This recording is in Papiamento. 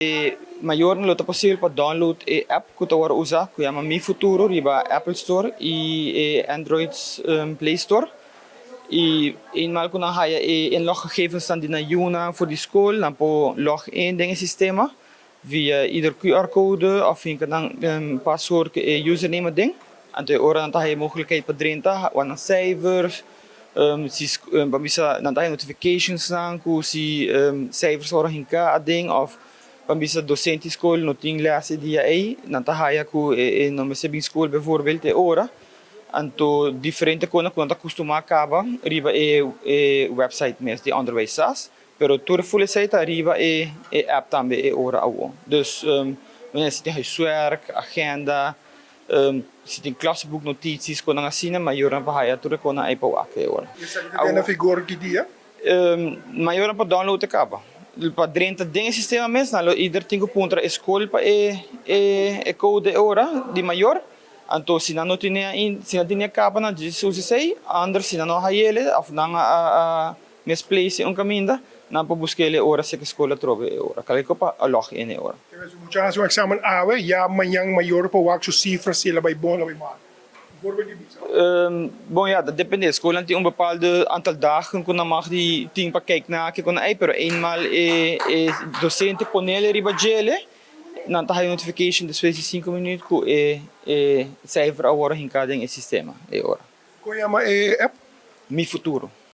E mayornan lo ta posibel pa download e app ku ta wòrdu usá ku yama Mi Futuro riba Apple Store i e Android Play Store. I eenmaal ku nan haya e inloggegevensnan di nan yunan for di skol, nan por log in den e sistema via either QR code òf hinka nan paswoord ku e username aden. Anto e ora nan ta haya e mogelijkheid pa drenta wak nan cijfers, si pa bisa nan ta haya notificationsnan ku si cijfers a wòrdu hinká aden òf pa bisa docente di skol no tin les e dia ei, nan ta haya ku e no mester bin skol bijvoorbeeld e ora. Anto diferente kosnan ku nan ta kustumá kaba riba e e website mes di Onderwijs SAS, pero tur ful esei ta riba e e app tambe e ora awo. Dus manera si tin huiswerk, agenda, si tin klasboek, notities, kosnan asina, mayornan por haya tur e kosnan ei pa wak e ora. Esaki ta den vigor ki dia? Mayornan por download e kaba. Pa drenta den e sistema mes nan lo either tin ku puntra e skol pa e e code e ora di mayor. Anto si nan no tene ainda, si nan tene e kaba nan djis usa esei, ander si nan no hayele of nan a misplace un kaminda, nan por busk'el e ora si ke skol a trobe e ora. Kalke pa a log in e ora. Te mucha hasi un examen awe, ya mañan mayor por wak su cifra si el a bai bon o el a bai mal. Voorbeeld di bisa. Bon ya, ta depende. Skolnan tin un bepaalde aantal dagen ku nan mag di tin pa kijk na kiko nan ei, pero eenmaal e e docente ponele riba djele, nan ta haya notification despues di sinku minuut ku e e cijfer a wòrdu hinká den e sistema e ora. Kon yama e app? Mi Futuro.